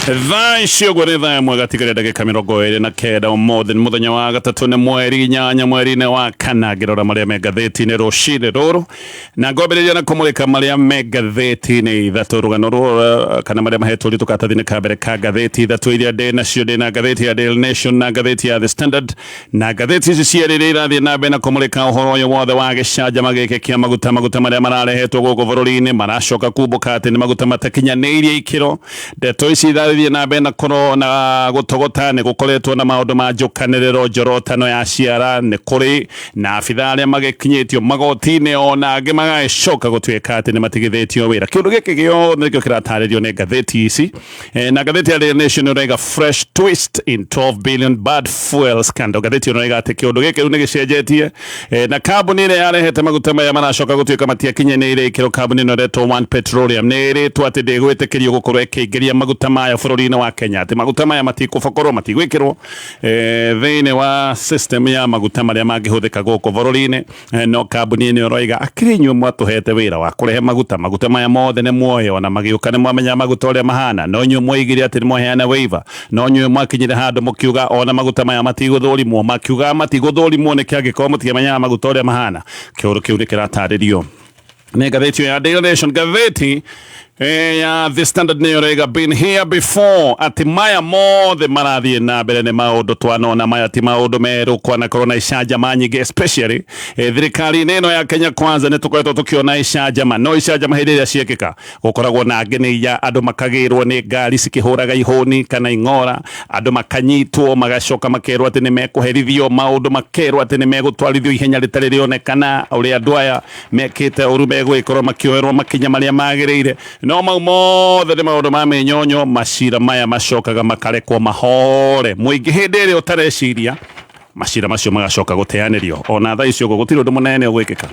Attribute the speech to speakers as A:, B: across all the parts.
A: Thaa ici ũguo nĩ thaa ĩmwe gatigaria ndagĩka 29. Ũmũthĩ nĩ mũthenya wa gatatũ, nĩ mweri 8 mweri-inĩ wa kana. Ngĩrora marĩa me ngathĩti-inĩ rũcinĩ rũrũ, na ngwambĩrĩria na kũmũrĩka marĩa me ngathĩti-inĩ ithatũ, rũgano rũrũ kana marĩa mahetwo ũritũ karatathi-inĩ ka mbere ka ngathĩti ithatũ iria ndĩ nacio. Ndĩ na ngathĩti ya Daily Nation na ngathĩti ya The Standard, na ngathĩti ici cierĩ iria irathiĩ na mbere na kũmũrĩka ũhoro ũyũ wothe wa gĩcanjama gĩkĩ kĩa maguta, maguta marĩa mararehetwo gũkũ bũrũri-inĩ maracoka kumbũka atĩ nĩ maguta matakinyanĩirie ikĩro. Ndeto ici irathiĩ na mbere na kũro na gũtogota. Nĩ gũkoretwo na maũndũ ma njũkanĩrĩro, njorotano ya ciara, nĩ kũrĩ na abitha arĩa magĩkinyĩtio magoti-inĩ, ona angĩ magagĩcoka gũtuĩka atĩ nĩ matigithĩtio wĩra. Kĩũndũ gĩkĩ gĩothe nĩkĩo kĩratarĩrio nĩ ngathĩti ici. Na ngathĩti ya Daily Nation ĩraiga "Fresh twist in 12 billion bad fuel scandal". Ngathĩti ĩno ĩraiga atĩ kĩũndũ gĩkĩ rĩu nĩ gĩcenjetie, na kambuni ĩrĩa yarehete maguta maya maracoka gũtuĩka matiakinyanĩire ikĩro, kambuni ĩno ĩretwo One Petroleum, nĩ ĩrĩtwo atĩ ndĩgwĩtĩkĩrio gũkorwo ĩkĩingĩria maguta mayo bũrũri-inĩ wa Kenya, atĩ maguta maya matikũbokorwo, matigwĩkĩrwo thĩinĩ wa system ya maguta marĩa mangĩhũthĩka gũkũ bũrũri-inĩ. No kambuni ĩno ĩroiga, akĩrĩ inyuĩ mwatũhete wĩra wa kũrehe maguta, maguta maya mothe nĩ muoĩ, ona magĩũka nĩ mwamenya maguta ũrĩa mahana, no inyuĩ mwoigire atĩ nĩ mwaheana waiver, no inyuĩ mwakinyire handũ mũkiuga ona maguta maya matigũthũrimwo. Makiuga matigũthũrimwo nĩkĩ angĩkorwo mũtiamenyaga maguta ũrĩa mahana? Kĩũndũ kĩu nĩ kĩratarĩrio nĩ ngathĩti ĩyo ya Daily Nation. Ngathĩti ya The Standard nĩyo ĩraiga "Been here before", atĩ maya mothe marathiĩ na mbere nĩ maũndũ twanona, maya ti maũndũ merũ. Kwanakorwo na icanjama nyingĩ, especially thirikari-inĩ ĩno ya Kenya Kwanza, nĩ tũkoretwo tũkĩona icanjama, no icanjama hĩndĩ ĩrĩa ciekĩka gũkoragwo na ngenĩia, andũ makagĩrwo nĩ ngari cikĩhũraga ihũni kana ing'ora, andũ makanyitwo, magacoka makerwo atĩ nĩ mekũherithio, maũndũ makerwo atĩ nĩ megũtwarithio ihenya rĩtarĩ rĩonekana, ũrĩa andũ aya mekĩte ũru megũgĩkorwo makĩoerwo makinya marĩa magĩrĩire. No mau mothe nĩ maũndũ ma mĩnyonyo. Macira maya macokaga makarekwo mahore mũingĩ hĩndĩ ĩrĩa ũtareciria, macira macio magacoka gũteanĩrio. Ona thaa icio ũguo gũtirĩ ũndũ mũnene ũgwĩkĩka,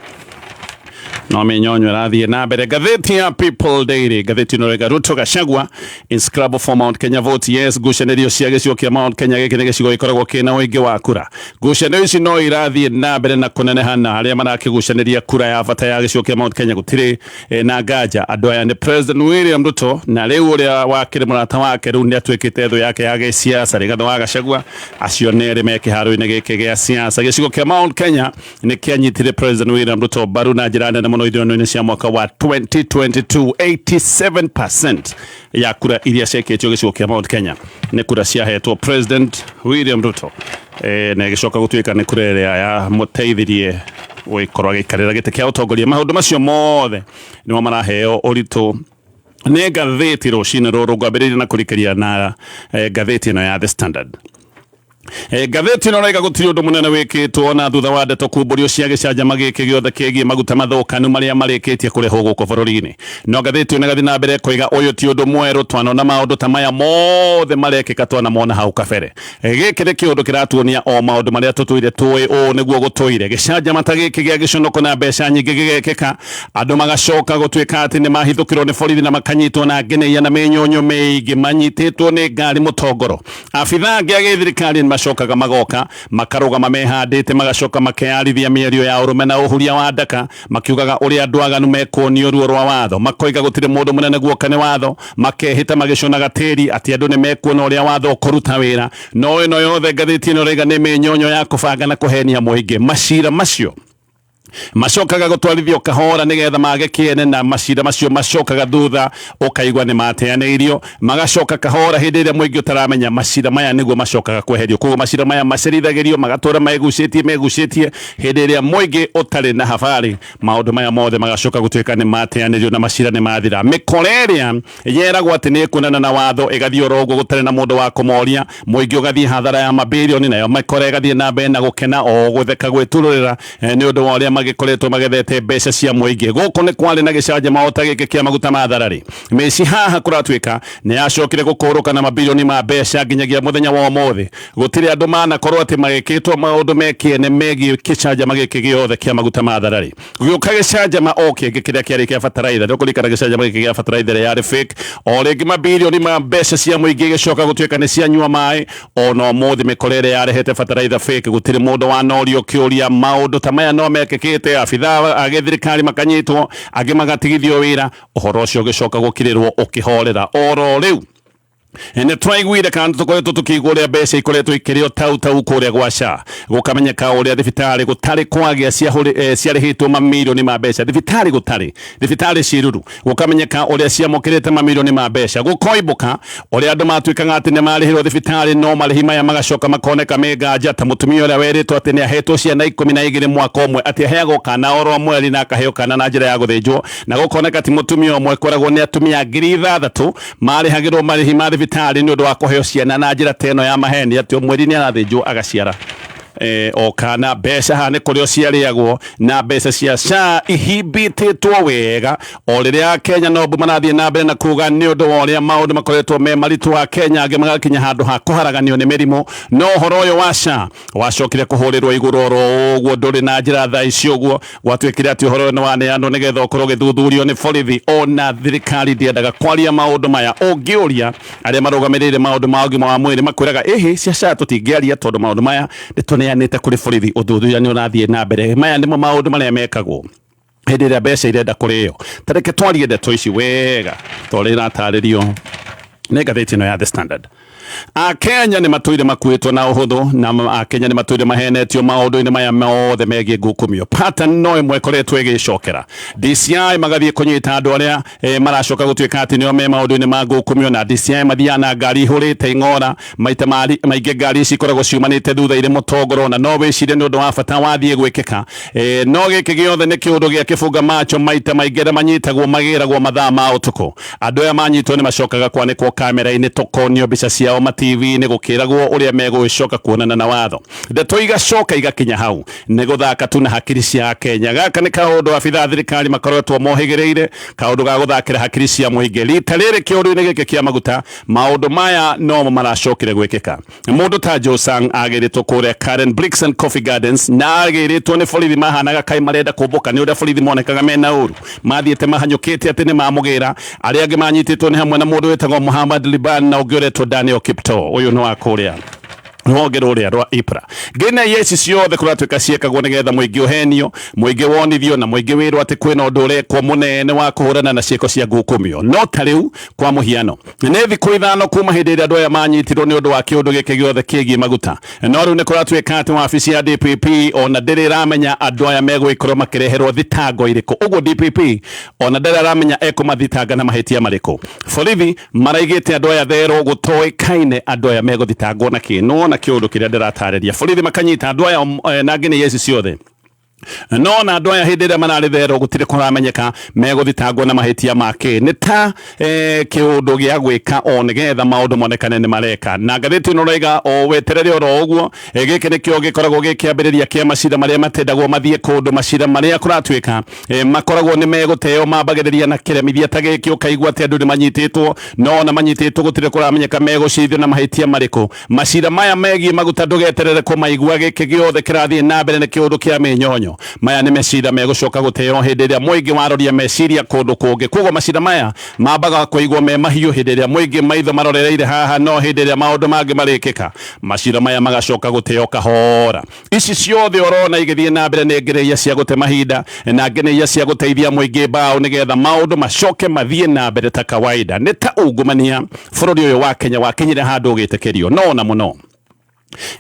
A: no mĩnyonyo ĩrathiĩ na mbere. Ngathĩti ya People Daily, ngathĩti ĩno ĩrauga "Ruto Gachagua in scrabble for Mount Kenya vote". Yes, ngucanĩrio cia gĩcigo kĩa Mount Kenya. Gĩkĩ nĩ gĩcigo gĩkoragwo kĩna ũingĩ wa kura. Ngucanio ici no irathiĩ na mbere na kũneneha, na arĩa marakĩgucanĩria kura ya bata ya gĩcigo kĩa Mount Kenya gũtirĩ na nganja andũ aya nĩ President William Ruto na rĩu ũrĩa wakĩrĩ mũrata wake rĩu nĩ atuĩkĩte thũ yake ya gĩsiasa, Rigathĩ wa Gachagua. Acio nĩ erĩ me kĩharo-inĩ gĩkĩ gĩa siasa. Gĩcigo kĩa Mount Kenya nĩ kĩanyitire President William Ruto mbaru na njĩra nene mũno ithurano-inĩ cia mwaka wa 2022. 87% ya kura iria ciekĩtio gĩcigo kĩa Mount Kenya nĩ kura ciahetwo President William Ruto, na ĩgĩcoka gũtuĩka nĩ kura ĩrĩa yamũteithirie gũgĩkorwo agĩikarĩra gĩtĩ kĩa ũtongoria. Maũndũ macio mothe nĩmo maraheo ũritũ nĩ ngathĩti rũcinĩ rũrũ. Ngwambĩrĩria na kũrikĩria na ngathĩti ĩno ya The Standard. Ngathĩti ĩno ĩraiga gũtirĩ ũndũ mũnene wĩkĩtwo na thutha wa ndeto kumbũrio cia gĩcanjama gĩkĩ gĩothe kĩgiĩ maguta mathũkanu marĩa marĩkĩtie kũrehwo gũkũ bũrũri-inĩ. No ngathĩti ĩno ĩgathiĩ na mbere koiga ũyũ ti ũndũ mwerũ, twanona maũndũ ta maya mothe marekĩka, twanamona hau kabere. Gĩkĩ nĩ kĩũndũ kĩratuonia o maũndũ marĩa tũtũire tũĩ, ũũ nĩguo gũtũire. Gĩcanjama ta gĩkĩ gĩa gĩconoko na mbeca nyingĩ gĩgekĩka, andũ magacoka gũtuĩka atĩ nĩ mahithũkĩrwo nĩ borithi na makanyitwo na ngeneia na mĩnyonyo mĩingĩ, manyitĩtwo nĩ ngari mũtongoro. Abitha angĩ a gĩthirikari nĩ macokaga magoka makarũgama mehandĩte, magacoka makeyarithia mĩario ya ũrũme na ũhuria wa ndaka, makiugaga ũrĩa andũ aganu mekuonio ruo rwa watho, makoiga gũtirĩ mũndũ mũnene guoka nĩ watho, makehĩta magĩconaga tĩri atĩ andũ nĩ mekuona ũrĩa watho ũkũruta wĩra. No ĩno yothe, ngathĩti ĩno ĩraiga, nĩ mĩnyonyo ya kũbanga na kũhenia mũingĩ. Macira macio macokaga gũtwarithio kahora nĩgetha mage kĩene, na macira macio macokaga thutha ũkaigua nĩ mateanĩirio, magacoka kahora hĩndĩ ĩrĩa mũingĩ ũtaramenya. Macira maya nĩguo macokaga kweherio. Koguo macira maya macerithagĩrio, magatũra megucĩtie megucĩtie hĩndĩ ĩrĩa mũingĩ ũtarĩ na habari. Maũndũ maya mothe magacoka gũtuĩka nĩ mateanĩrio na macira nĩ mathira. Mĩkora ĩrĩa yeragwo atĩ nĩ ĩkuonana na watho ĩgathiĩ oro ũguo gũtarĩ na mũndũ wa kũmoria, mũingĩ ũgathiĩ hathara ya mabirioni, nayo mĩkora ĩgathiĩ na mbere na gũkena o gũtheka gwĩturũrĩra nĩ ũndũ wa ũrĩa magĩkoretwo magethete mbeca cia mũingĩ. Gũkũ nĩ kwarĩ na gĩcanjama o ta gĩkĩ kĩa maguta ma thararĩ. Mĩci haha kũratuĩka nĩ yacokire gũkũrũka na mabirioni ma mbeca. Nginyagia mũthenya wa ũmũthĩ gũtirĩ andũ manakorwo atĩ magĩkĩtwo maũndũ me kĩene megiĩ gĩcanjama gĩkĩ gĩothe kĩa maguta ma thararĩ. Gũgĩũka gĩcanjama o kĩngĩ kĩrĩa kĩarĩ kĩa bataraitha. Nĩ ũkũririkana gĩcanjama gĩkĩ gĩa bataraitha ĩrĩa yarĩ fake. O rĩngĩ mabirioni ma mbeca cia mũingĩ ĩgĩcoka gũtuĩka nĩ cianyua maĩ. Ona ũmũthĩ mĩkora ĩrĩa yarehete bataraitha fake gũtirĩ mũndũ wanorio kĩũria. Maũndũ ta maya no mekĩkĩte, abithaa a gĩthirikari makanyitwo, angĩ magatigithio wĩra, ũhoro ũcio ũgĩcoka gũkirĩrwo ũkĩhorera oro rĩu. Nĩ tũraiguire kana tũkoretwo tũkĩigua ũrĩa mbeca ikoretwo ikĩrĩo tau tau kũrĩa gwa SHA, gũkamenyeka ũrĩa thibitarĩ gũtarĩ kwagĩa ciarĩhĩtwo mamirioni ma mbeca, thibitarĩ gũtarĩ, thibitarĩ ciruru, gũkamenyeka ũrĩa ciamũkĩrĩte mamirioni ma mbeca, gũkoimbũka ũrĩa andũ matuĩkaga atĩ nĩ marĩhĩrwo thibitarĩ no marĩhi maya magacoka makoneka me nganja, ta mũtumia ũrĩa werĩtwo atĩ nĩ ahetwo ciana 12 mwaka ũmwe, atĩ aheagwo kana oro mweri na akaheo kana na njĩra ya gũthĩnjwo, na gũkoneka ti mũtumia ũmwe, kweragwo nĩ atumia 6,000 marĩhagĩrwo marĩhi ma thibitarĩ nĩ ũndũ wa kũheo ciana na njĩra ta ĩno ya maheni, atĩ o mweri nĩ arathĩnjwo agaciara o kana. Mbeca haha nĩ kũrĩo ciarĩagwo na mbeca cia SHA ihimbĩtĩtwo wega, o rĩrĩa Kenya nombu marathiĩ na mbere na kuga nĩ ũndũ wa ũrĩa maũndũ makoretwo me maritũ, wa Kenya angĩ magakinya handũ ha kũharaganio nĩ mĩrimũ. No ũhoro ũyũ wa SHA wacokire kũhũrĩrwo igũrũ oro ũguo, ndũrĩ na njĩra thaa ici. Ũguo gwatuĩkire atĩ ũhoro ũyũ nĩ waneanwo nĩgetha ũkorwo ũgĩthuthurio nĩ borithi. Ona thirikari ndĩendaga kwaria maũndũ maya. Ũngĩũria arĩa marũgamĩrĩire maũndũ ma ũgima wa mwĩrĩ, makwĩraga ĩhĩ, cia SHA tũtingĩaria tondũ maũndũ maya nĩ tũneanĩte kũrĩ borithi, ũthuthuria nĩ ũrathiĩ na mbere. Maya nĩmo maũndũ marĩa mekagwo hĩndĩ ĩrĩa mbeca irenda kũrĩo. Ta reke twarie ndeto ici wega ta ũrĩa iratarĩrio nĩ ngathĩti ĩno ya The Standard. Akenya nĩ matũire makuĩtwo na ũhũthũ, na Akenya nĩ matũire mahenetio maũndũ-inĩ maya mothe megiĩ ngukumio. Pattern no ĩmwe ĩkoretwo ĩgĩcokera. DCI magathiĩ kũnyita andũ arĩa maracoka gũtuĩka atĩ nĩo me maũndũ-inĩ ma ngukumio, na DCI mathiaga na ngari ihũrĩte ing'ora. Maita maingĩ ngari ici ikoragwo ciumanĩte thutha irĩ mũtongoro, na no wĩcirie nĩ ũndũ wa bata wathiĩ gwĩkĩka, no gĩkĩ gĩothe nĩ kĩũndũ gĩa kĩbunga macho. Maita maingĩ arĩa manyitagwo magĩragwo mathaa ma ũtukũ. Andũ aya manyitwo nĩ macokaga kwanĩkwo kamera-inĩ, tũkonio mbica ciao ma TV-inĩ, gũkĩragwo ũrĩa megũgĩcoka kuonana na watho. Ndeto igacoka igakinya hau, nĩ gũthaka tu na hakiri cia Akenya. Gaka nĩ kaũndũ abithaa thirikari makoretwo mohĩgĩrĩire, kaũndũ ga gũthakĩra hakiri cia mũingĩ. Rita rĩrĩ kĩũndũ-inĩ gĩkĩ kĩa maguta, maũndũ maya nomo maracokire gwĩkĩka. Mũndũ ta Joe Sang agĩrĩtwo kũrĩa Karen Bricks and Coffee Gardens, na agĩrĩtwo nĩ borithi mahanaga kaĩ marenda kũmbũka nĩ ũrĩa borithi monekaga mena ũru, mathiĩte mahanyũkĩte atĩ nĩ mamũgĩra. Arĩa angĩ manyitĩtwo nĩ hamwe na mũndũ wĩtagwo Muhammad Liban na ũngĩ ũretwo Daniel Kipto, ũyũ nĩ wa kũrĩa rũhonge rũrĩa rwa IPRA. Ngĩna ici ciothe kũratuĩka ciĩkagwo nĩgetha mũingĩ ũhenio, mũingĩ wonithio, na mũingĩ wĩrwo atĩ kwĩna ũndũ ũrekwo mũnene wa kũhũrana na ciĩko cia ngukumio. No ta rĩu kwa mũhiano, nĩ thikũ 5 kuma hĩndĩ ĩrĩa andũ aya manyitirwo nĩ ũndũ wa kĩũndũ gĩkĩ gĩothe kĩgiĩ maguta, no rĩu nĩ kũratuĩka atĩ wabici ya DPP ona ndĩrĩ ĩramenya andũ aya megũgĩkorwo makĩreherwo thitango irĩkũ. Ũguo DPP ona ndarĩ aramenya ekũmathitanga na mahĩtia marĩkũ. Borithi maraigĩte andũ aya therũ, gũtoĩkaine andũ aya megũthitangwo na kĩ. Nĩwona kĩũndũ kĩrĩa ndĩratarĩria, borithi makanyita andũ aya na nginya ici ciothe, no na andũ aya hĩndĩ ĩrĩa mararĩ therũ gũtirĩ kũramenyeka megũthitangwo na mahĩtia ma kĩ. Nĩ ta kĩũndũ gĩa gwĩka o nĩgetha maũndũ monekane nĩ mareka. Na ngathĩti ĩno ĩroiga o weterere oro ũguo, gĩkĩ nĩkĩo gĩkoragwo gĩ kĩambĩrĩria kĩa macira marĩa matendagwo mathiĩ kũndũ, macira marĩa kũratuĩka makoragwo nĩ megũteo, mambagĩrĩria na kĩremithia ta gĩkĩ, ũkaigua atĩ andũ nĩ manyitĩtwo, no ona manyitĩtwo gũtirĩ kũramenyeka megũcirithio na mahĩtia marĩkũ. Macira maya megiĩ maguta ndũgeterere kũmaigua. Gĩkĩ gĩothe kĩrathiĩ na mbere nĩ kĩũndũ kĩa mĩnyonyo. Maya nĩ mecira megũcoka gũteo hĩndĩ ĩrĩa mũingĩ waroria meciria kũndũ kũngĩ. Koguo macira maya mambaga kũigwo me mahiũ hĩndĩ ĩrĩa mũingĩ maitho marorereire haha, no hĩndĩ ĩrĩa maũndũ mangĩ marĩkĩka, macira maya magacoka gũteo kahora. Ici ciothe ũrona igĩthiĩ na mbere nĩ ngereia cia gũte mahinda na ngereia cia gũteithia mũingĩ mbaũ nĩgetha maũndũ macoke mathiĩ na mbere ta kawaida. Nĩ ta ungumania bũrũri ũyũ wa Kenya wakinyire handũ ũgĩtĩkĩrio no ona mũno.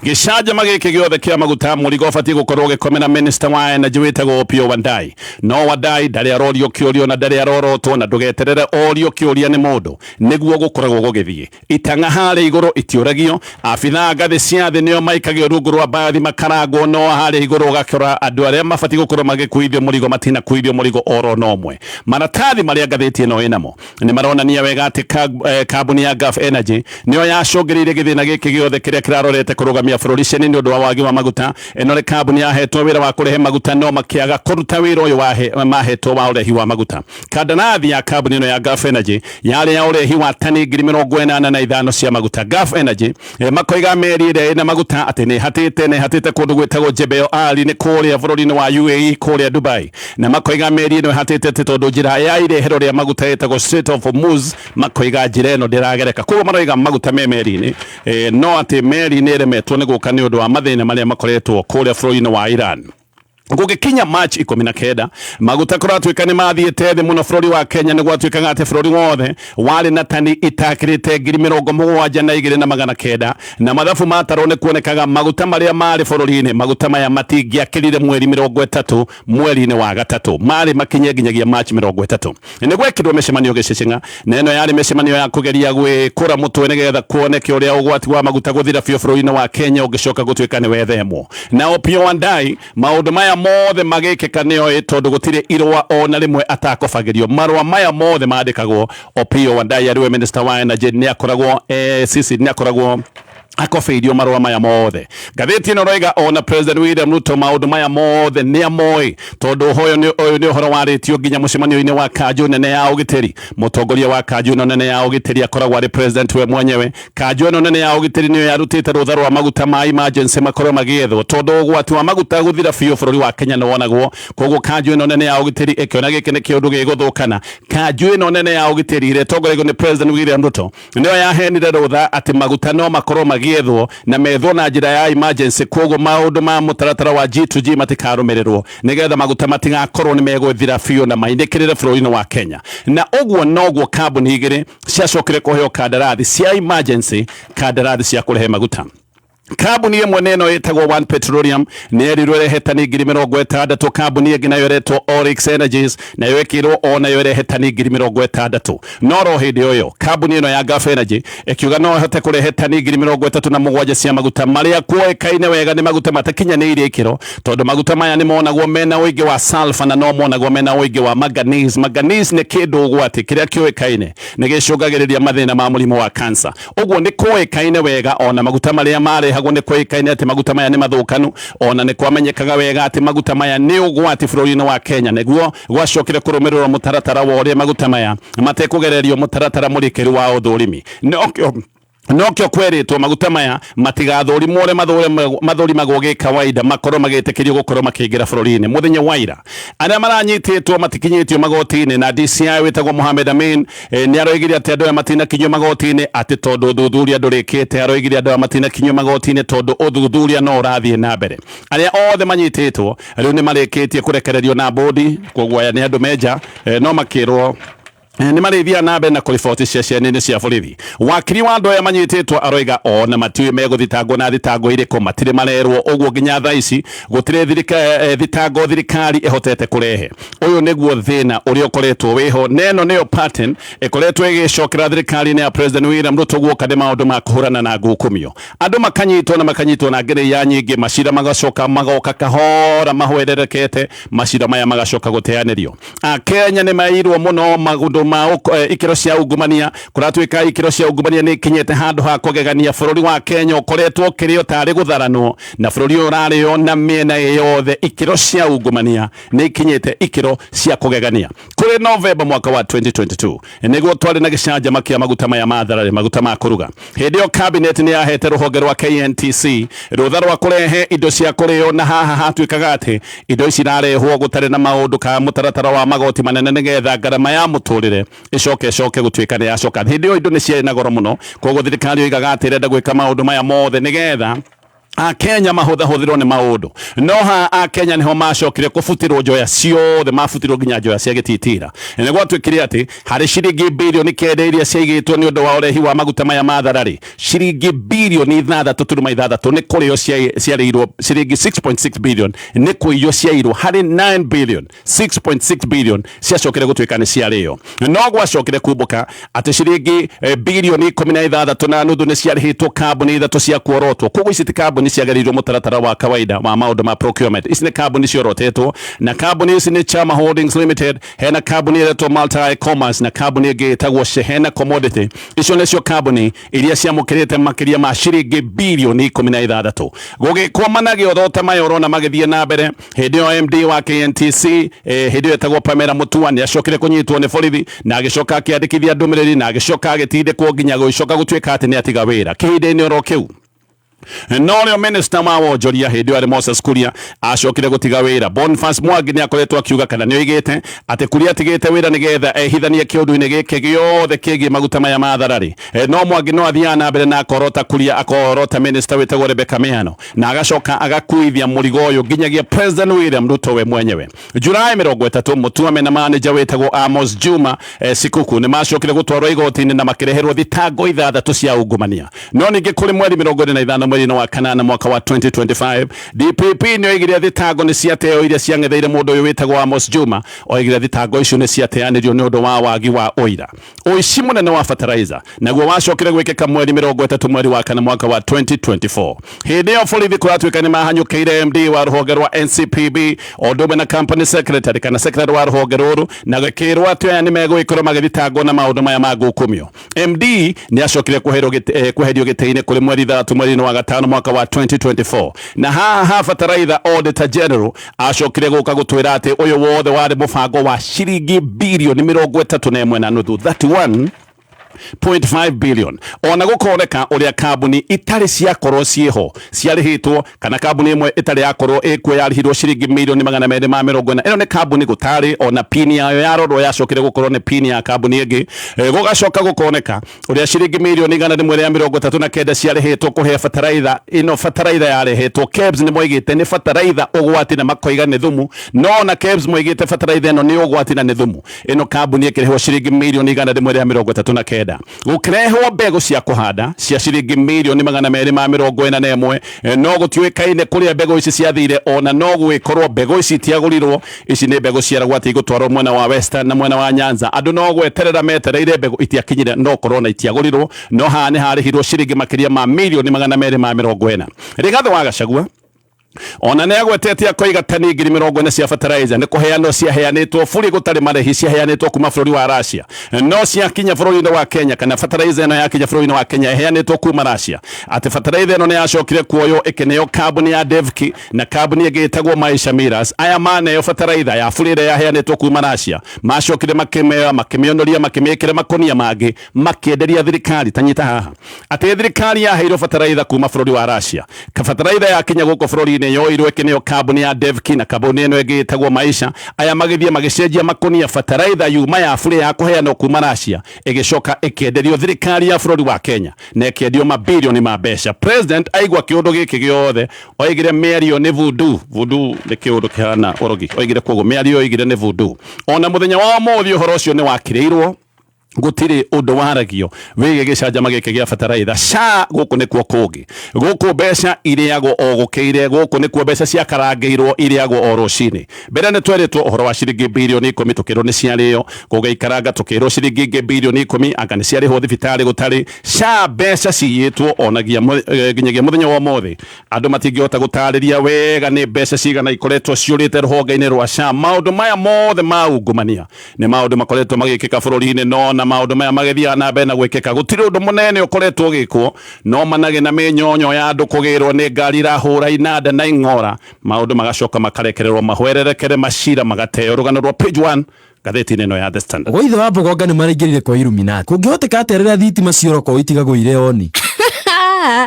A: Gĩcanjama gĩkĩ gĩothe kĩa maguta, mũrigo ũbatiĩ gũkorwo ũgĩkomera minister wa energy wĩtagwo Opiyo Wandayi, no Wandayi ndarĩ arorio kĩũria, ona ndarĩ arorotwo, na ndũgeterere orio kĩũria nĩ mũndũ nĩguo gũkoragwo gũgĩthiĩ. Itang'a harĩa igũrũ itiũragio, abithaa ngathĩ cia thĩ nĩo maikagio rungu rwa mbathi makarangwo, no harĩa igũrũ ũgakora andũ arĩa mabatiĩ gũkorwo magĩkuithio mũrigo matinakuithio mũrigo oro na ũmwe. Maratathi marĩa ngathĩti ĩno ĩnamo nĩ maronania wega atĩ kambuni ya Gulf Energy nĩyo yacũngĩrĩirie gĩthĩna gĩkĩ gĩothe kĩrĩa kĩrarorete kũrũgamia bũrũri ceni nĩ ũndũ wa wagi wa maguta. Ĩno nĩ kambuni yahetwo wĩra wa kũrehe maguta, no makĩaga kũruta wĩra ũyũ mahetwo wa ũrehi wa maguta. Kandarathi ya kambuni ĩno ya Gulf Energy yarĩ ya ũrehi wa tani 85,000 cia maguta. Gulf Energy makoiga meri ĩrĩa ĩna maguta atĩ nĩ ĩhatĩte, na ĩhatĩte kũndũ gwĩtagwo Jebel Ali, nĩ kũrĩa bũrũri-inĩ wa UAE kũrĩa Dubai, na makoiga meri ĩno ĩhatĩte atĩ tondũ njĩra ya irehero rĩa maguta ĩtagwo Strait of Hormuz, makoiga njĩra ĩno ndĩragereka. Koguo maroiga maguta me meri-inĩ, no atĩ meri nĩ ĩremetwo nĩ gũka nĩ ũndũ wa mathĩna marĩa makoretwo kũrĩa bũrũri-inĩ wa Iran. Gũgĩkinya March 19, maguta kũratuĩka nĩ mathiĩte thĩ mũno bũrũri wa Kenya. Nĩ gwatuĩkaga atĩ bũrũri wothe warĩ na tani itakĩrĩte 72,900, na mathabu matarwo nĩ kuonekaga maguta marĩa marĩ bũrũri-inĩ, maguta maya matingĩakĩrire mweri 30 mweri-inĩ wa gatatũ, marĩ makinye nginyagia March 30. Nĩ gwekĩrwo mĩcemanio gĩcĩcĩng'a, na ĩno yarĩ mĩcemanio ya kũgeria gwĩkũra mũtwe nĩgetha kuoneke ũrĩa ũgwati wa maguta gũthira biũ bũrũri-inĩ wa Kenya ũngĩcoka gũtuĩka nĩ wethemwo. Na Opiyo Wandayi maũndũ maya mothe magĩkĩka nĩoĩ, tondũ gũtirĩ irũa o na rĩmwe atakobagĩrio. Marũa maya mothe mandĩkagwo, Opiyo Wandayi arĩ we minister wa energy nĩ akoragwo sisi nĩ akoragwo akobeirio marũa maya mothe. Ngathĩti ĩno roiga ona President William Ruto maũndũ maya mothe nĩ amoĩ, tondũ ũyũ nĩ ũhoro warĩtio nginya mũcemanio-inĩ wa kanjũ nene ya ũgitĩri. Mũtongoria wa kanjũ ĩno nene ya ũgitĩri akoragwo arĩ president we mwenyewe. Kanjũ ĩno nene ya ũgitĩri nĩyo yarutĩte rũtha rwa maguta ma emergency makorwo magĩethwo, tondũ ũgwati wa maguta gũthira biũ bũrũri wa Kenya nĩ wonagwo. Koguo kanjũ ĩno nene ya ũgitĩri ĩkĩona gĩkĩ nĩ kĩũndũ gĩgũthũkana. Kanjũ ĩno nene ya ũgitĩri ĩrĩa ĩtongoragio nĩ President William Ruto nĩyo yaheanire rũtha atĩ maguta no makorwo magĩethwo na methwo na njĩra ya emergency, koguo maũndũ ma mũtaratara wa G2G matikarũmĩrĩrwo nĩgetha maguta matigakorwo nĩ megũthira biũ na mainĩkĩrĩre bũrũri-inĩ wa Kenya. Na ũguo noguo kambuni igĩrĩ ciacokire kũheo kandarathi cia emergency, kandarathi cia kũrehe maguta. Kambuni ĩmwe nĩ ĩno ĩtagwo One Petroleum, nĩ yerirwo ĩrehe tani 60,000. Kambuni ĩngĩ nayo ĩretwo Oryx Energies, nayo ĩkĩrwo o nayo ĩrehe tani 60,000. No ro hĩndĩ ĩyo kambuni ĩno ya Gulf Energy ĩkiuga no ĩhote kũrehe tani 37,000 cia maguta marĩa kuoĩkaine wega nĩ maguta matakinyanĩirie ikĩro, tondũ maguta maya nĩ monagwo mena ũingĩ wa sulfur na no monagwo mena ũingĩ wa manganese. Manganese nĩ kĩndũ ũgwati kĩrĩa kĩũĩkaine nĩ gĩcũngagĩrĩria mathĩna ma mũrimũ wa cancer. Ũguo nĩ kũĩkaine wega ona maguta marĩa marehagwo nĩ kũĩkaine atĩ maguta maya nĩ mathũkanu, ona nĩ kwamenyekaga wega atĩ maguta maya nĩ ũgwati bũrũri-inĩ wa Kenya. Nĩguo gwacokire kũrũmĩrĩrwo mũtaratara wa ũrĩa maguta maya matekũgererio mũtaratara mũrikĩru wa ũthũrimi. Nokĩo kwerĩtwo maguta maya matigathũrimwo ũrĩa mathũrimagwo gĩkawaida, makorwo magĩtĩkĩrio gũkorwo makĩingĩra bũrũri-inĩ. Mũthenya wa ira arĩa maranyitĩtwo matikinyĩtio magoti-inĩ, na DCI wĩtagwo Mohamed Amin nĩ aroigire atĩ andũ aya matinakinyio magoti-inĩ atĩ tondũ ũthuthuria ndũrĩkĩte. Aroigire andũ aya matinakinyio magoti-inĩ tondũ ũthuthuria no ũrathiĩ na mbere. Arĩa othe manyitĩtwo rĩu nĩ marĩkĩtie kũrekererio na bũndi, koguo aya nĩ andũ menja, no makĩrwo nĩ marĩthiaga na mbere na kũriboti ceceni-inĩ cia borithi. Wakiri wa andũ aya manyitĩtwo aroiga ona matiũĩ megũthitangwo na thitango irĩkũ, matirĩ marerwo ũguo nginya thaa ici gũtirĩ thitango thirikari ĩhotete kũrehe. Ũyũ nĩguo thĩna ũrĩa ũkoretwo wĩho, na ĩno nĩyo pattern ĩkoretwo ĩgĩcokera thirikari-inĩ ya President William Ruto guoka nĩ maũndũ ma kũhũrana na ngukumio. Andũ makanyitwo na makanyitwo na ngereia nyingĩ, macira magacoka magoka kahora mahwererekete, macira maya magacoka gũteanĩrio. Akenya nĩ mairwo mũno maũndũ ma ikĩro cia ungumania. Kũratuĩka ikĩro cia ungumania nĩ ikinyĩte handũ ha kũgegania. Bũrũri wa Kenya ũkoretwo ũkĩrĩo tarĩ gũtharanwo, na bũrũri ũyũ ũrarĩo na mĩena yothe. Ikĩro cia ungumania nĩ ikinyĩte ikĩro cia kũgegania. Kũrĩ Novemba mwaka wa 2022 nĩguo twarĩ na gĩcanjama kĩa maguta maya ma thararĩ, maguta ma kũruga. Hĩndĩ ĩyo cabinet nĩ yahete rũhonge rwa KNTC rũtha rwa kũrehe indo cia kũrĩo, na haha hatuĩkaga atĩ indo ici irarehwo gũtarĩ na maũndũ ka mũtaratara wa magoti manene, nĩgetha ngarama ya mũtũrĩre ĩcoke gũtuĩka nĩ yacoka. Hĩndĩ ĩyo indo nĩ ciarĩ na goro mũno, koguo thirikari yoigaga atĩ ĩrenda gwĩka maũndũ maya mothe nĩgetha Akenya mahũthahũthĩrwo nĩ maũndũ. No ha Akenya nĩho macokire kũbutĩrwo njoya ciothe, mabutirwo nginya njoya cia gĩtitira. Nĩ gwatuĩkire atĩ harĩ ciringi 9 bilioni iria ciaigĩtwo nĩ ũndũ wa ũrehi wa maguta maya ma thararĩ, ciringi 6.6 bilioni nĩ kũrĩo ciarĩirwo, ciringi 6.6 billion nĩ kũiywo ciairwo. Harĩ 9 billion, 6.6 billion ciacokire gũtuĩka nĩ ciarĩo. No gwacokire kumbũka atĩ ciringi 16.5 bilioni nĩ ciarĩhĩtwo kambuni ithatũ cia kuorotwo. Koguo ici ti kambuni ciagereirwo mũtaratara wa kawaida wa maũndũ ma procurement, ici nĩ kambuni ciorotetwo. Na kambuni ici nĩ Chama Holdings Limited, hena kambuni ĩretwo Multi Commerce, na kambuni ĩngĩ ĩtagwo Shehena Commodity. Icio nĩcio kambuni iria ciamũkĩrĩte makĩria ma ciringi 16 bilioni. Gũgĩkwama gĩotho maya ũrona magĩthiĩ na mbere. Hĩndĩ ĩyo MD wa KNTC, hĩndĩ ĩyo etagwo Pamela Mutua, nĩ acokire kũnyitwo nĩ borithi na agĩcoka akĩandĩkithia ndũmĩrĩri na agĩcoka agĩtindĩkwo nginya gũgĩcoka gũtuĩka atĩ nĩ atiga wĩra kĩhinda-inĩ oro kĩu. No rĩo minister wa wonjoria hĩndĩ ĩyo arĩ Moses Kuria acokire gũtiga wĩra. Boniface Mwangi nĩ akoretwo akiuga kana nĩ oigĩte atĩ Kuria atigĩte wĩra nĩgetha ehithanie kĩũndũ-inĩ gĩkĩ gĩothe kĩgiĩ maguta maya ma tharari. No Mwangi no athiaga na mbere na akorota Kuria, akorota minister wĩtagwo Rebecca Miano, na agacoka agakuithia mũrigo ũyũ nginyagia President William Ruto we mwenyewe. July 30 Mutuame na manager wĩtagwo Amos Juma Sikuku nĩ macokire gũtwarwo igoti-inĩ na makĩreherwo thitango ithathatũ cia ungumania. No ningĩ kũrĩ mweri 25 mweri-inĩ wa kanana mwaka wa 2025 DPP nĩ oigire thitango nĩ ciateo iria ciang'etheire mũndũ ũyũ wĩtagwo Amos Juma. Oigire thitango icio nĩ ciateanĩrio nĩ ũndũ wa wagi wa ũira. Ũici mũnene wa fertilizer naguo wacokire gwĩkĩka mweri 30 mweri wa kana mwaka wa 2024. Hĩndĩ ĩyo borithi kũratuĩka nĩ mahanyũkĩire MD wa rũhonge rwa NCPB o ũndũ ũmwe na company secretary kana secretary wa rũhonge rũrũ, na gĩkĩrwo atĩ aya nĩ megũgĩkorwo magĩthitangwo na maũndũ maya ma ngukumio. MD nĩ acokire kweherio gĩtĩ-inĩ kũrĩ mweri 3 mweri-inĩ wa gatano mwaka wa 2024. Na haha ha bataraitha Auditor General acokire gũka gũtwĩra atĩ ũyũ wothe warĩ mũbango wa ciringi birioni 31.5, 31.5 billion. Ona gũkoneka ũrĩa kambuni itarĩ ciakorwo ciĩho ciarĩhĩtwo, kana kambuni ĩmwe ĩtarĩ yakorwo ĩkuo yarĩhirwo ciringi mirioni 240. Ĩno nĩ kambuni gũtarĩ ona pini yayo yarorwo, yacokire gũkorwo nĩ pini ya kambuni ĩngĩ. Gũgacoka gũkoneka ũrĩa ciringi mirioni 139 ciarĩhĩtwo kũhe bataraitha ĩno. Bataraitha yarĩhĩtwo KEBS nĩ moigĩte nĩ bataraitha ũgwati na makoiga nĩ thumu, no ona KEBS moigĩte bataraitha ĩno nĩ ũgwati na nĩ thumu. Ĩno kambuni ĩkĩrĩhwo ciringi mirioni 139. Gũkĩrehwo mbegũ cia kũhanda cia ciringi mirioni 241, no gũtiũĩkaine kũrĩa mbegũ ici ciathire, ona no gũgĩkorwo mbegũ ici itiagũrirwo. Ici nĩ mbegũ ciaragwo atĩ igũtwarwo mwena wa Western na mwena wa Nyanza. Andũ no gweterera metereire, mbegũ itiakinyire, no korwo na itiagũrirwo. No haha nĩ harĩhirwo ciringi makĩria ma mirioni 240. Rigathĩ wa Gachagua ona nĩ agwetete akoiga tani 40,000 cia fertilizer nĩ kũheanwo ciaheanĩtwo buri gũtarĩ marĩhi, ciaheanĩtwo kuma bũrũri wa Russia, no ciakinya bũrũri-inĩ wa Kenya, kana fertilizer ĩno yakinya bũrũri-inĩ wa Kenya ĩheanĩtwo kuma Russia, atĩ fertilizer ĩno nĩ yacokire kuoywo ĩkĩneo kambuni ya Devki na kambuni ĩngĩ ĩtagwo Maisha Millers. Aya maneo fertilizer ya buri ĩrĩa yaheanĩtwo kuma Russia, macokire makĩmĩoya, makĩmĩonoria, makĩmĩkĩra makũnia mangĩ, makĩenderia thirikari. Tanyita haha atĩ thirikari yaheirwo bataraitha kuma bũrũri wa Russia. Bataraitha yakinya gũkũ bũrũri-inĩ yoirwo ĩkĩneo kambuni ya Devki na kambuni ĩno ĩngĩ ĩtagwo Maisha. Aya magĩthiĩ magĩcenjia makũnia, bataraitha yuma ya bũrĩ ya kũheanwo kuma Russia ĩgĩcoka ĩkĩenderio thirikari ya bũrũri wa Kenya na ĩkĩendio mabilioni ma mbeca. President aigua kĩũndũ gĩkĩ gĩothe oigire mĩario nĩ voodoo. Voodoo nĩ kĩũndũ kĩhana ũrogi. Oigire koguo mĩario oigire nĩ voodoo. Ona mũthenya wa ũmũthĩ ũhoro ũcio nĩ wakĩrĩirwo, gũtirĩ ũndũ waragio wĩgiĩ gĩcanjama gĩkĩ gĩa bataraitha. SHA gũkũ nĩkuo kũngĩ, gũkũ mbeca irĩagwo o gũkĩire, gũkũ nĩkuo mbeca ciakarangĩirwo irĩagwo o rũcinĩ. Mbere nĩ twerĩtwo ũhoro wa ciringi birioni 10, tũkĩrwo nĩ ciarĩo, gũgĩikaranga tũkĩrwo ciringi ingĩ birioni 10 anga nĩ ciarĩhwo thibitarĩ gũtarĩ. SHA mbeca ciyĩtwo onagia nginyagia mũthenya wa ũmũthĩ andũ matingĩhota gũtarĩria wega nĩ mbeca cigana ikoretwo ciũrĩte rũhonge-inĩ rwa SHA. Maũndũ maya mothe ma ungumania nĩ maũndũ makoretwo magĩkĩka bũrũri-inĩ, no na maũndũ maya magĩthiaga na mbere na gwĩkĩka gũtirĩ ũndũ mũnene ũkoretwo ũgĩkwo, no manage na mĩnyonyo ya andũ kũgĩrwo nĩ ngari irahũra inanda na ing'ora, maũndũ magacoka makarekererwo mahwererekere, macira magateo. Rũgano rwa page 1 ngathĩti-inĩ ĩno ya The Standard.
B: Gwa ithe wa Mbogonga nĩ maraingĩrire kwa Illuminati. Kũngĩhoteka atĩa rĩrĩa thitima ciora kwao itigagwo irĩ oni?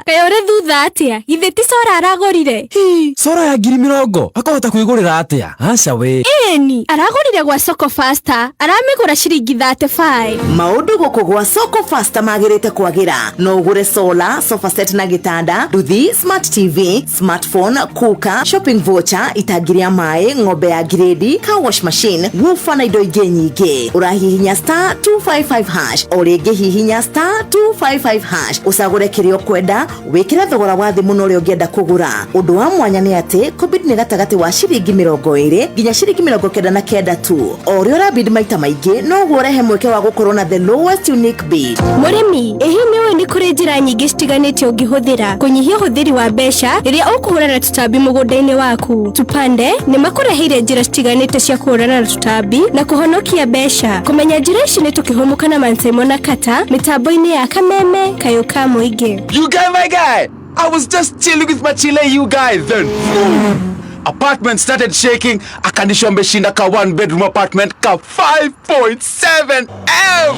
C: Kaĩ ũrĩ thutha atĩa? Githĩ ti cora aragũrire?
B: Hi, cora ya 20,000 akahota kwĩgũrĩra atĩa? Aca we.
C: Ĩni, aragũrire gwa Soko Faster, aramĩgũra ciringi 35.
D: Maũndũ gũkũ gwa Soko Faster magĩrĩte kwagĩra. No ũgũre solar, sofa set na gĩtanda, nduthi, smart TV, smartphone, cooker, shopping voucher, itangi rĩa maĩ, ng'ombe ya ngirĩndi, car wash machine, woofer na indo ingĩ nyingĩ. Ũrahihinya star 255 hash, o rĩngĩ hihinya star 255 hash, ũcagũre kĩrĩa ũkwenda, wĩkĩre thogora wa thĩ mũno ũrĩa ũngĩenda kũgũra. Ũndũ wa mwanya nĩ atĩ kũbid nĩ gatagatĩ wa ciringi 20 nginya ciringi 99 tu. O ũrĩa ũrabid maita maingĩ noguo ũrehe mweke wa gũkorwo na the lowest unique bid.
C: Mũrĩmi, ĩhi nĩ ũĩ nĩ kũrĩ njĩra nyingĩ citiganĩte ũngĩhũthĩra kũnyihia ũhũthĩri wa mbeca rĩrĩa ũkũhũrana na tũtambi mũgũnda-inĩ waku. Tupande nĩ makũreheire njĩra citiganĩte cia kũhũrana na tũtambi na kũhonokia mbeca. Kũmenya njĩra ici nĩ tũkĩhũmũka na Mansaimo na Kata mĩtambo-inĩ ya Kameme Kayũ ka Mũingĩ.
E: You guy, my guy! I was just chilling with my chile, you guy. Then, boom, apartment started shaking. Akanisho ameshinda ka one bedroom apartment ka 5.7 M.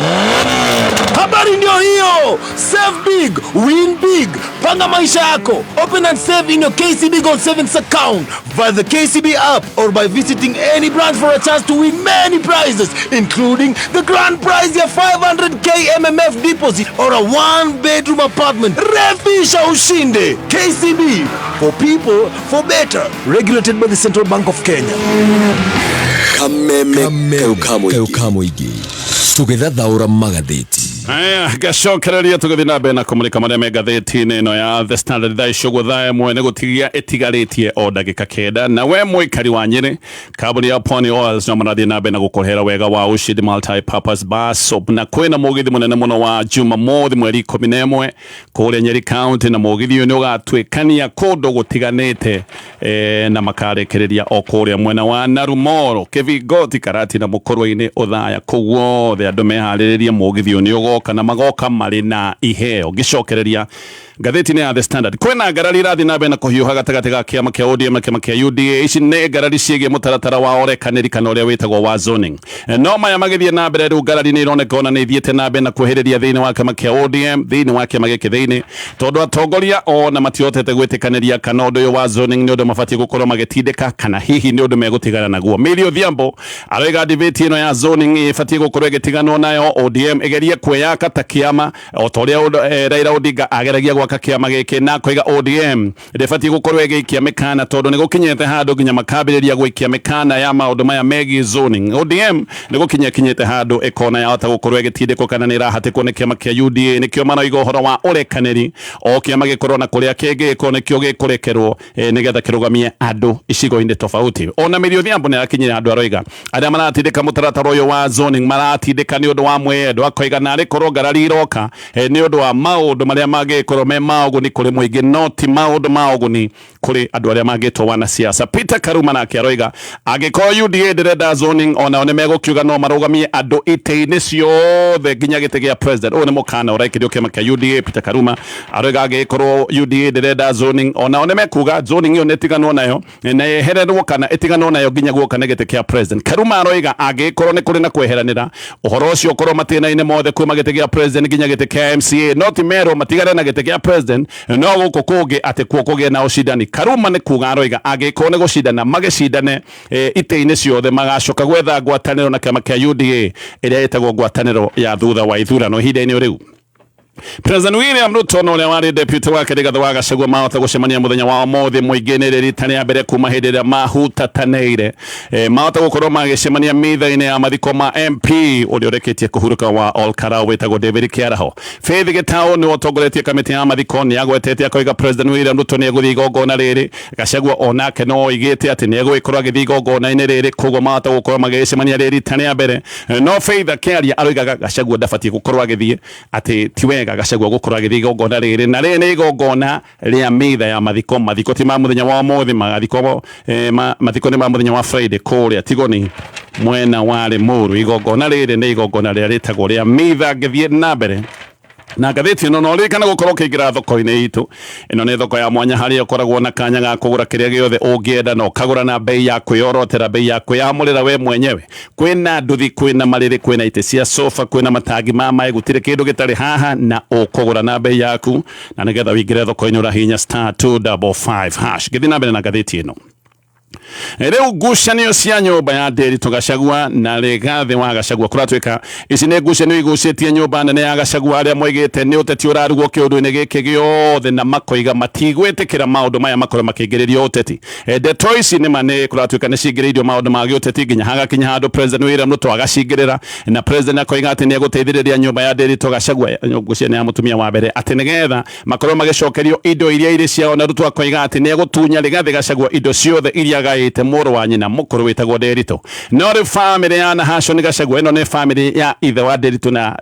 F: Habari ndio hiyo. Save big, win big. Panga maisha yako. Open and save in your KCB Gold Savings account via the KCB app or by visiting any branch for a chance to win many prizes, including the grand prize ya 500K MMF deposit or a one bedroom apartment. Refisha ushinde. KCB, for people, for better. Regulated by the Central Bank of Kenya.
G: Kameme kaukamuigi tugithathaura magatheti.
A: Aya, gacokereria tũgĩthiĩ na mbere na kũmũrĩka marĩa me ngathĩti-inĩ ĩno ya The Standard thaa ici ũguo 1:00 nĩ gũtigia ĩtigarĩtie o ndagĩka 9. Na we mũikari wa Nyĩrĩ, kambuni ya Pwani Oils no marathiĩ na mbere na gũkũrehera wega wa Ushindi Multi-Purpose Bar Soap, na kwĩna mũgithi mũnene mũno wa Jumamothi mweri 11 kũrĩa Nyeri County, na mũgithi ũyũ nĩ ũgatuĩkania kũndũ gũtiganĩte, na makarĩkĩrĩria o kũrĩa mwena wa Narumoro, Kĩbingoti, Karati na Mũkũrwe-inĩ, Othaya, kũu guothe andũ meharĩrĩrie mũgithi ũyũ nĩ ũgoka na magoka marĩ na iheo. Ngĩcokereria ngathĩti-inĩ ya The Standard, kwĩna ngarari irathiĩ na mbere na kũhiũha gatagatĩ ga kĩama kĩa ODM na kĩama kĩa UDA. Ici nĩ ngarari ciĩgiĩ mũtaratara wa ũrekanĩri kana ũrĩa wĩtagwo wa zoning. No maya magĩthiĩ na mbere rĩu ngarari nĩ ironeka ona nĩ ithiĩte na mbere na kwĩhĩrĩria thĩinĩ wa kĩama kĩa ODM, thĩinĩ wa kĩama gĩkĩ thĩinĩ, tondũ atongoria ona matihotete gwĩtĩkanĩria kana ũndũ ũyũ wa zoning nĩ ũndũ mabatiĩ gũkorwo magĩtindĩka kana hihi nĩ ũndũ megũtigana naguo. Millie Odhiambo aroiga debate ĩno ya zoning ĩbatiĩ gũkorwo ĩgĩtiganwo nayo, ODM ĩgerie kwĩyaka ta kĩama o ta ũrĩa Raila Odinga ageragia gwaka kĩama gĩkĩ, na akoiga ODM ndĩbatiĩ gũkorwo ĩgĩikia mĩkana tondũ nĩ gũkinyĩte handũ nginya makambĩrĩria gũikia mĩkana ya maũndũ maya megiĩ zoning. ODM nĩ gũkinya kinyĩte handũ ĩkona yahota gũkorwo ĩgĩtindĩkwo kana nĩ ĩrahatĩkwo nĩ kĩama kĩa UDA, nĩkĩo maroiga ũhoro wa ũrekanĩri, o kĩama gĩkorwo na kũrĩa kĩngĩkwo nĩkĩo gĩkũrekerwo, nĩgetha kĩrũgamie andũ icigo-inĩ tofauti. Ona Millie Odhiambo nĩ arakinyĩra handũ aroiga arĩa maratindĩka mũtaratara ũyũ wa zoning maratindĩka nĩ ũndũ wa mwĩyendo, akoiga narĩ korwo ngarari iroka nĩ ũndũ wa maũndũ marĩa mangĩkorwo me ma ũguni kũrĩ mũingĩ, no ti maũndũ ma ũguni kũrĩ andũ arĩa mangĩtwo wanasiasa. Peter Karuma nake aroiga angĩkorwo UDA ndĩrenda zoning, onao nĩ megũkiuga no marũgamie andũ itĩ-inĩ ciothe nginya gĩtĩ gĩa president. Ũyũ nĩ mũkana ũraikĩrio kĩama kĩa UDA. Peter Karuma aroiga angĩkorwo UDA ndĩrenda zoning, onao nĩ mekuga zoning ĩyo nĩ ĩtiganwo nayo na yehererwo kana ĩtiganwo nayo nginya guoka nĩ gĩtĩ kĩa president. Karuma aroiga angĩkorwo nĩ kũrĩ na kweheranĩra ũhoro ũcio ũkorwo matĩna-inĩ mothe kuma gĩtĩ gĩa president nginya gĩtĩ kĩa MCA, no ti merwo matigane na gĩtĩ kĩa president, no gũkũ kũngĩ atĩ kuo kũgĩe na ũcindani. Karuma nĩ kuga aroiga angĩkorwo nĩ gũcindana magĩcindane itĩ-inĩ ciothe, magacoka gwetha ngwatanĩro na kĩama kĩa UDA ĩrĩa ĩtagwo ngwatanĩro ya thutha wa ithurano. Ihinda-inĩ rĩu President William Ruto na ũrĩa warĩ deputy wake Rigathi wa Gachagua mahota gũcemania mũthenya wa ũmũthĩ mũingĩ-inĩ rĩ rita rĩa mbere kuma hĩndĩ ĩrĩa mahutatanĩire. Mahota gũkorwo magĩcemania mitha-inĩ ya mathiko ma MP ũrĩa ũrĩkĩtie kũhurũka wa Olkarau wĩtagwo David Kĩaraho. Faith Gitau nĩwe ũtongoretie kamĩtĩ ya mathiko, nĩ agwetete akoiga President William Ruto nĩ egũthiĩ igongona rĩrĩ. Gachagua onake no oigĩte atĩ nĩ egũgĩkorwo agĩthiĩ igongona-inĩ rĩrĩ, koguo mahota gũkorwo magĩcemania rĩ rita rĩa mbere. No Faith akĩaria aroigaga Gachagua ndabatiĩ gũkorwo agĩthiĩ, atĩ ti wega Gachagua gũkorwo agĩthiĩ igongona rĩrĩ, na rĩrĩ nĩ igongona rĩa mitha ya mathiko. Mathiko ti ma mũthenya wa ũmũthĩ, mathiko nĩ ma mũthenya wa Friday kũrĩa Tigoni mwena wa Limuru. Igongona rĩrĩ nĩ igongona rĩrĩa rĩtagwo rĩa mitha. Ngĩthiĩ na mbere na ngathĩti ĩno, no ririkana gũkorwo ũkĩingĩra thoko-inĩ itũ. Ĩno nĩ thoko ya mwanya harĩa ũkoragwo na kanya ga kũgũra kĩrĩa gĩothe ũngĩenda, na ũkagũra na bei ya kwĩyorotera, bei ya kwĩyamũrĩra we mwenyewe. Kwĩna nduthi, kwĩna marĩrĩ, kwĩna itĩ cia sofa, kwĩna matangi ma maĩ, gũtirĩ kĩndũ gĩtarĩ haha, na ũkũgũra na bei yaku. Na nĩgetha ũingĩre thoko-inĩ ũrahihinya *255#. Ngĩthiĩ na mbere na ngathĩti ĩno, rĩu ngucanio cia nyũmba ya Nderitu Gachagua na Rigathi wa Gachagua kũratuĩka ici nĩ ngucanio igucĩtie nyũmba nene ya Gachagua, arĩa moigĩte nĩ ũteti ũrarugwo kĩũndũ-inĩ gĩkĩ gĩothe, na makoiga matigwĩtĩkĩra maũndũ maya makorwo makĩingĩrĩrio ũteti. Ndeto ici nĩ ma nĩ kũratuĩka nĩ cingĩrĩirio maũndũ ma gĩũteti nginya hagakinya handũ President William Ruto agacingĩrĩra, na President akoiga atĩ nĩ egũteithĩrĩria nyũmba ya Nderitu Gachagua, ngũcia nĩ ya mũtumia wa mbere, atĩ nĩgetha makorwo magĩcokerio indo iria irĩ ciao, na Ruto akoiga atĩ nĩ egũtunya Rigathi Gachagua indo ciothe iria agaĩte mũrũ wa nyina mũkũrũ wĩtagwo Nderitu. No rĩu famĩlĩ ya Nahashon Gachagua, ĩno nĩ famĩlĩ ya ithe wa Nderitu na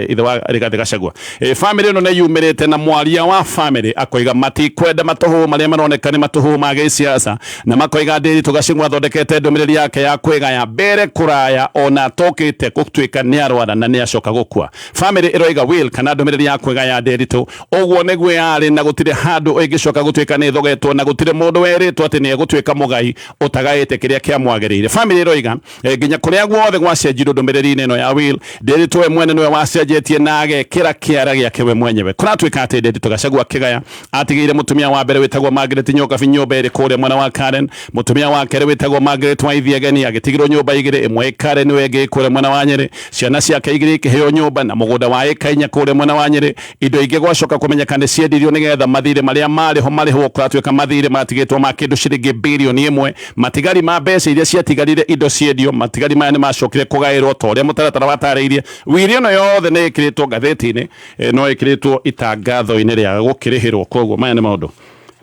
A: ithe wa Rigathi Gachagua, famĩlĩ ĩno nĩ yumĩrĩte na mwaria wa famĩlĩ akoiga matikwenda matũhũ marĩa maroneka nĩ matũhũ ma gĩsiasa, na makoiga Nderitu Gachagua athondekete ndũmĩrĩri yake ya kwĩgaya mbere kũraya ona atokĩte gũtuĩka nĩ arwara na nĩ acoka gũkua. Famĩlĩ ĩroiga will kana ndũmĩrĩri ya kwĩgaya Nderitu ũguo nĩguo yarĩ, na gũtirĩ handũ ĩngĩcoka gũtuĩka nĩ ĩthogetwo, na gũtirĩ mũndũ werĩtwo atĩ nĩ egũtuĩka mũgai Ũtagaĩte kĩrĩa kĩamwagĩrĩire. Family ĩroiga nginya kũrĩa guothe gwacenjirio ndũmĩrĩri-inĩ ĩno ya will, Ndĩritũ we mwene nĩwe wacenjetie na agekĩra kĩara gĩake we mwenyewe. Kũratuĩka atĩ Ndĩritũ Gachagua akĩgaya atigĩire mũtumia wa mbere wĩtagwo Margaret Nyokabi nyũmba ĩrĩ kũrĩa mwena wa Karen, mũtumia wa kerĩ wĩtagwo Margaret Waithiegeni agĩtigĩrwo nyũmba igĩrĩ, ĩmwe ĩ Karen ĩyo ĩngĩ ĩ kũrĩa mwena wa Nyĩrĩ, ciana ciake igĩrĩ ikĩheo nyũmba na mũgũnda wa ĩka inya kũrĩa mwena wa Nyĩrĩ. Indo ingĩ gwacoka kũmenyeka nĩ ciendirio nĩgetha mathirĩ marĩa marĩ ho marĩhwo. Kũratuĩka mathirĩ matigĩtwo ma kĩndũ ciringi birioni ĩmwe. Matigari ma mbeca iria ciatigarire indo ciendio, matigari maya nĩ macokire kũgaĩrwo ta ũrĩa mũtaratara watarĩirie. Wiri ĩno yothe nĩ ĩkĩrĩtwo ngathĩti-inĩ, no ĩkĩrĩtwo itangatho-inĩ rĩa gũkĩrĩhĩrwo. Koguo maya nĩ maũndũ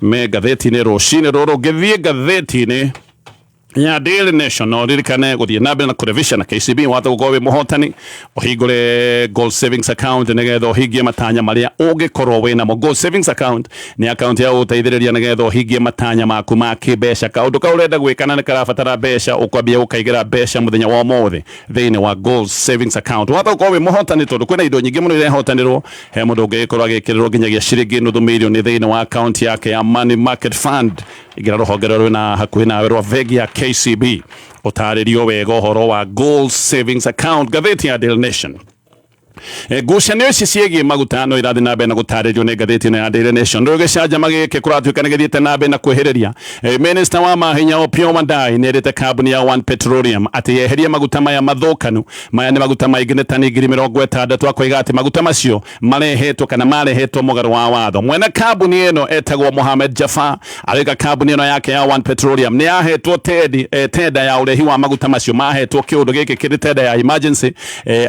A: me ngathĩti-inĩ rũcinĩ rũrũ. Ngĩthiĩ ngathĩti-inĩ ya Daily Nation, no ririkane gũthiĩ na mbere na kũrevisha na KCB. Wahota gũkorwo wĩ mũhotani, ũhingũre Gold Savings Account nĩgetha ũhingie matanya marĩa ũngĩkorwo wĩ namo. Gold Savings Account nĩ account ya gũgũteithĩrĩria nĩgetha ũhingie matanya maku ma kĩmbeca. Kaũndũ kau ũrenda gwĩka na nĩ karabatara mbeca, ũkwambia gũkaigĩra mbeca mũthenya wa ũmũthĩ thĩinĩ wa Gold Savings Account. Wahota gũkorwo wĩ mũhotani tondũ kwĩna indo nyingĩ mũno irehotanĩrwo. He mũndũ ũngĩgĩkorwo agĩkĩrĩrwo nginyagia ciringi nuthu mirioni thĩinĩ wa account yake ya Money Market Fund. Ingĩra rũhonge rũrĩa rwĩna hakuhĩ nawe rwa bengi ya KCB ũtarĩrio wega ũhoro wa Gold Savings Account. Ngathĩti ya Daily Nation. Ngucanio ici ciĩgiĩ maguta no irathiĩ na mbere na gũtarĩrio nĩ ngathĩti ĩno ya Daily Nation. Rĩu gĩcanjama gĩkĩ kũratuĩka nĩ gĩthiĩte na mbere na kwĩhĩrĩria. Minister wa mahinya Opiyo Wandayi nĩ erĩte kambuni ya One Petroleum atĩ yeherie maguta maya mathũkanu. Maya nĩ maguta maingĩ, nĩ tani 60,000. Akoiga atĩ maguta macio marehetwo kana marehetwo mũgarũ wa watho. Mwene kambuni ĩno etagwo Mohamed Jafar. Aroiga kambuni ĩno yake ya One Petroleum nĩ yahetwo tenda ya ũrehi wa maguta macio. Mahetwo kĩũndũ gĩkĩ kĩrĩ tenda ya emergency.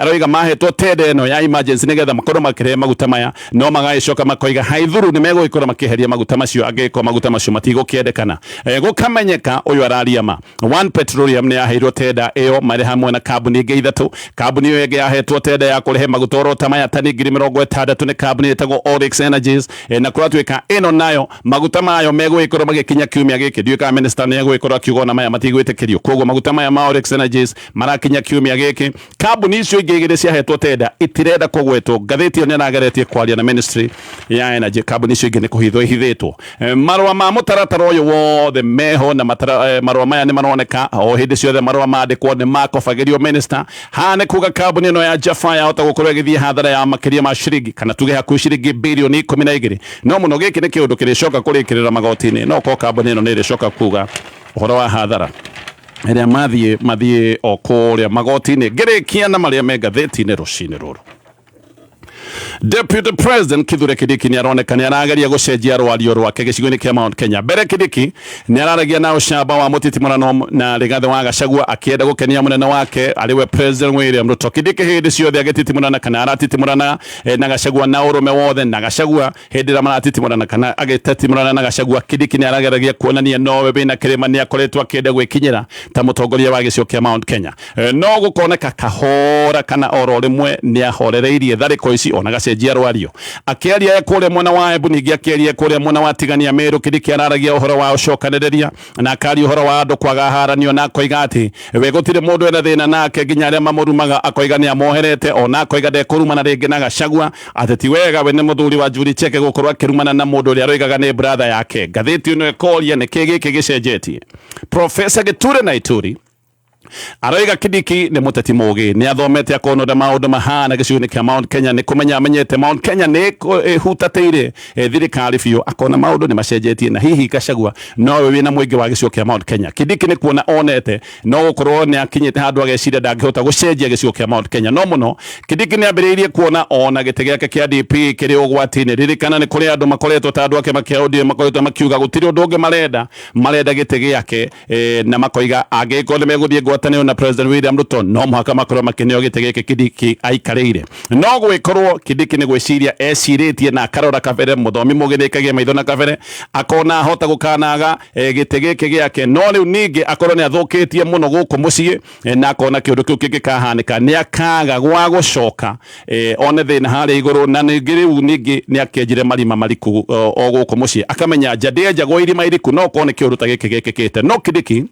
A: Aroiga mahetwo tenda ĩno ya emergency nĩgetha makorwo makĩrehe maguta maya, no magagĩcoka makoiga haithuru nĩ megũgĩkorwo makĩeheria maguta macio angĩkorwo maguta macio matigũkĩendekana. Gũkamenyeka ũyũ araria ma. One Petroleum nĩ yaheirwo tenda ĩyo marĩ hamwe na kambuni ingĩ ithatũ. Kambuni ĩyo ĩngĩ yahetwo tenda ya kũrehe maguta oro ta maya tani 60,000 nĩ kambuni ĩtagwo Oryx Energies. Na kũratuĩka ĩno nayo maguta mayo megũgĩkorwo magĩkinya kiumia gĩkĩ. Ndiũĩ kana minister nĩ egũgĩkorwo akiuga ona maya matigwĩtĩkĩrio. Koguo maguta maya ma Oryx Energies marakinya kiumia gĩkĩ. Kambuni icio ingĩ igĩrĩ ciahetwo tenda itirenda kũgwetwo. Ngathĩti ĩyo nĩ ĩrageretie kwaria na ministry ya energy. Kambuni icio ingĩ nĩ kũhithwo ihithĩtwo. Marũa ma mũtaratara ũyũ wothe meho na marũa maya nĩ maroneka o hĩndĩ ciothe. Marũa mandĩkwo nĩ makobagĩrio minister. Haha nĩ kuga kambuni ĩno ya Jaffa yahota gũkorwo ĩgĩthiĩ hathara ya makĩria ma ciringi, kana tuge hakuhĩ ciringi birioni 12. No mũno gĩkĩ nĩ kĩũndũ kĩrĩcoka kũrĩkĩrĩra magoti-inĩ. No korwo kambuni ĩno nĩ ĩrĩcoka kuga ũhoro wa hathara ĩrĩa mathiĩ o kũrĩa magoti-inĩ. Ngĩrĩkia na marĩa me ngathĩti-inĩ rũcinĩ rũrũ, Deputy President Kithure Kindiki nĩ aroneka nĩ arageria gũcenjia rwario rwake gĩcigo-inĩ kĩa Mount Kenya. Mbere Kindiki nĩ araragia na ũcamba wa mũtitimũrano na Rigathĩ wa Gachagua akĩenda gũkenia mũnene wake arĩ we President William Ruto. Kindiki hĩndĩ ciothe agĩtitimũrana kana aratitimũrana na Gachagua na ũrũme wothe, na Gachagua hĩndĩ ĩrĩa maratitimũrana kana agĩtitimũrana na Gachagua, Kindiki nĩ arageragia kuonania nowe wĩna kĩrĩma nĩ akoretwo akĩenda gwĩkinyĩra ta mũtongoria wa gĩcigo kĩa Mount Kenya. No gũkoneka kahora kana oro rĩmwe nĩ ahorereirie tharĩko ici ona gacenjia rwario. Akĩaria e kũrĩa mwena wa Embu, ningĩ akĩaria e kũrĩa mwena wa Tigania Meru, Kindiki araragia ũhoro wa ũcokanĩrĩria na akaria ũhoro wa andũ kwaga haranio, na akoiga atĩ we gũtirĩ mũndũ ena thĩna nake, nginya arĩa mamũrumaga akoiga nĩ amoherete, ona akoiga ndekũrumana rĩngĩ na Gachagua, atĩ ti wega we nĩ mũthuri wa Njuri Cheke gũkorwo akĩrumana na mũndũ ũrĩa aroigaga nĩ brother yake. Ngathĩti ĩno ĩkoria nĩkĩ gĩkĩ gĩcenjetie. Professor Gĩture na Ituri aroiga Kindiki nĩ mũteti mũgĩ, nĩ athomete akona ũrĩa maũndũ mahana gĩcigo-inĩ kĩa Mount Kenya, nĩ kũmenya amenyete Mount Kenya nĩ ĩhutatĩire thirikari biũ, akona maũndũ nĩ macenjetie na hihi Gachagua nowe wĩna mũingĩ wa gĩcigo kĩa Mount Kenya. Kindiki nĩ kuona onete no gũkorwo nĩ akinyĩte handũ ageciria ndangĩhota gũcenjia gĩcigo kĩa Mount Kenya. No mũno Kindiki nĩ ambĩrĩirie kuona ona gĩtĩ gĩake kĩa DP kĩrĩ ũgwati-inĩ. Ririkana nĩ kũrĩ andũ makoretwo ta andũ ake makĩa ODM makoretwo makiuga gũtirĩ ũndũ ũngĩ marenda, marenda gĩtĩ gĩake, na makoiga angĩkorwo nĩ megũthiĩ ngwatanĩro na President William Ruto no mũhaka makorwo makĩneo gĩtĩ gĩkĩ Kindiki aikarĩire. No gwĩkorwo Kindiki nĩ gwĩciria ecirĩtie na akarora kabere, mũthomi mũgĩ nĩkagia maitho na kabere, akona ahota gũkanaga gĩtĩ gĩkĩ gĩake, no rĩu ningĩ akorwo nĩ athũkĩtie mũno gũkũ mũciĩ, na akona kĩũndũ kĩu kĩngĩkahanĩka nĩ akaga gwa gũcoka, one thĩna harĩa igũrũ, na ningĩ rĩu ningĩ nĩ akĩenjire marima mariku o gũkũ mũciĩ, akamenya nja ndĩenjagwo irima iriku. No korwo nĩ kĩũndũ ta gĩkĩ gĩkĩkĩte, no Kindiki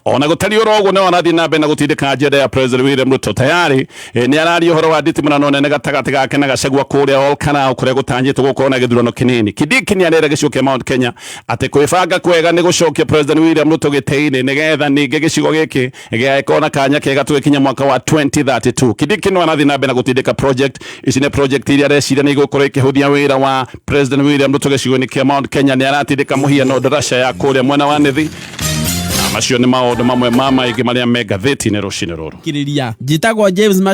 A: Ona gũtariĩ oro ũguo, no arathiĩ na mbere na gũtindĩka agenda ya President William Ruto. Tayari nĩ araria ũhoro wa nditimũrano nene gatagatĩ gake na Gachagua kũrĩa Ol Kalou, kũrĩa gũtanyĩtwo gũkorwo na gĩthurano kĩnini. Kindiki nĩ arera gĩcigo kĩa Mount Kenya atĩ kwĩbanga kwega nĩ gũcokia President William Ruto gĩtĩ-inĩ, nĩgetha ningĩ gĩcigo gĩkĩ gĩgagĩkorwo na kanya kega tũgĩkinya mwaka wa 2032. Kindiki no arathiĩ na mbere na gũtindĩka project ici. Nĩ project iria areciria nĩ igũkorwo ikĩhũthia wĩra wa President William Ruto gĩcigo-inĩ kĩa Mount Kenya. Nĩ aratindĩka mũhiano ndaraca ya kũrĩa mwena wa Nithi. Na macio nĩ maũndũ mamwe ma maingĩ marĩa me ngathĩti-inĩ rũcinĩ rũrũ.
B: Kiriria njĩtagwo James.